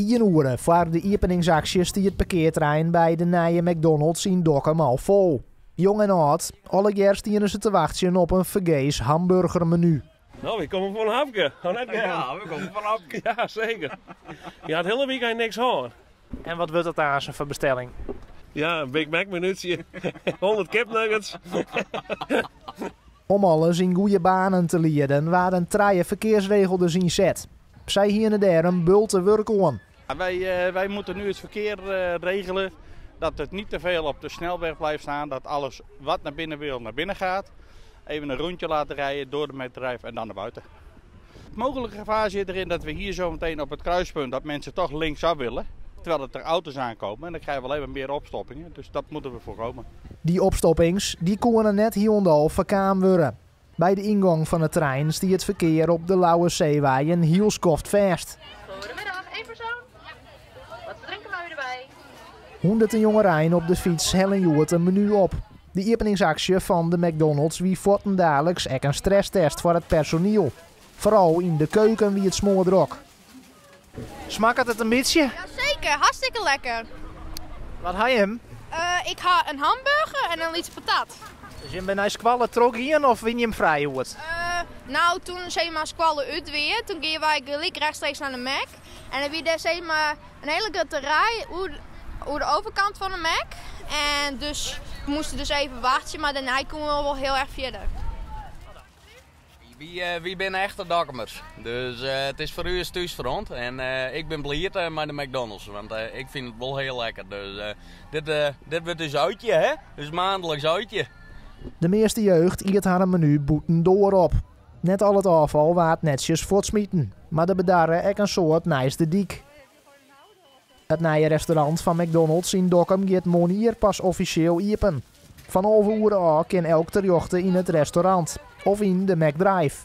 Ien oere foar de iepeningsaksje stie it parkearterrein by de nije McDonald's yn Dokkum al fol. Jong en âld, allegear stiene se te wachtsjen op in fergees hamburgermenu. No, wy komme foar in hapke. Of net, Germ? Ja, we komme foar in hapke. Ja, seker. Je hat hiele wykein niks hân. En wat wurdt it aansen foar bestelling? Ja, in Big Mac menútsje, 100 kipnuggets. Om alles yn goede banen te lieden waarden trije ferkearsregelders ynset. Sy hiene dêr in bulte wurk oan. Wij moeten nu het verkeer regelen dat het niet te veel op de snelweg blijft staan. Dat alles wat naar binnen wil, naar binnen gaat. Even een rondje laten rijden door de McDrive en dan naar buiten. Het mogelijke gevaar zit erin dat we hier zo meteen op het kruispunt dat mensen toch linksaf willen. Terwijl het er auto's aankomen en dan krijgen we alleen maar meer opstoppingen. Dus dat moeten we voorkomen. Dy opstoppings dy koene net hielendal foarkaam wurde. By de yngong fan it terrein stie it ferkear op de Lauwersseewei in hiel skoft fêst. Goedemiddag, één persoon. Wat drinken wij erbij? Hûnderten jongerein op de fyts hellen hjoed in menu op. De iepeningsaksje fan de McDonald's wie fuortendaliks ek in stresstest foar it personiel. Foaral yn de keuken wie it smoardrok. Smakket it in bytsje? Jazeker, hartstikke lekker. Wat ha jim? Ik ha in hamburger en in lytse patat. Dus jim binne nei skoalle trochgien of wiene jim frij hjoed? No, toen sis mar skoalle út wie, toen giene wy gelyk rechtstreeks nei de Mac. En dan wie dêr sis mar in hiele grutte rij oer de overkant fan de Mac. En dus we moasten dus even wachtsje, mar dêrnei koene we wol hiel erch fierder. Wy binne echte Dokkumers, dus it is foar ús thúsfront. En ik bin bliid mei de McDonald's, want ik fyn it wol hiel lekker. Dus dit wurdt ús uitje, hè? Us maandelijks uitje. De measte jeugd iet harren menu bûtendoar op. Net al it ôffal waard netsjes fuortsmiten, mar der bedarre ek in soad neist de dyk. It nije restaurant fan McDonald's yn Dokkum giet moarnier pas offisjeel iepen. Fan 11 oere ôf kin elk terjochte yn it restaurant of yn de McDrive.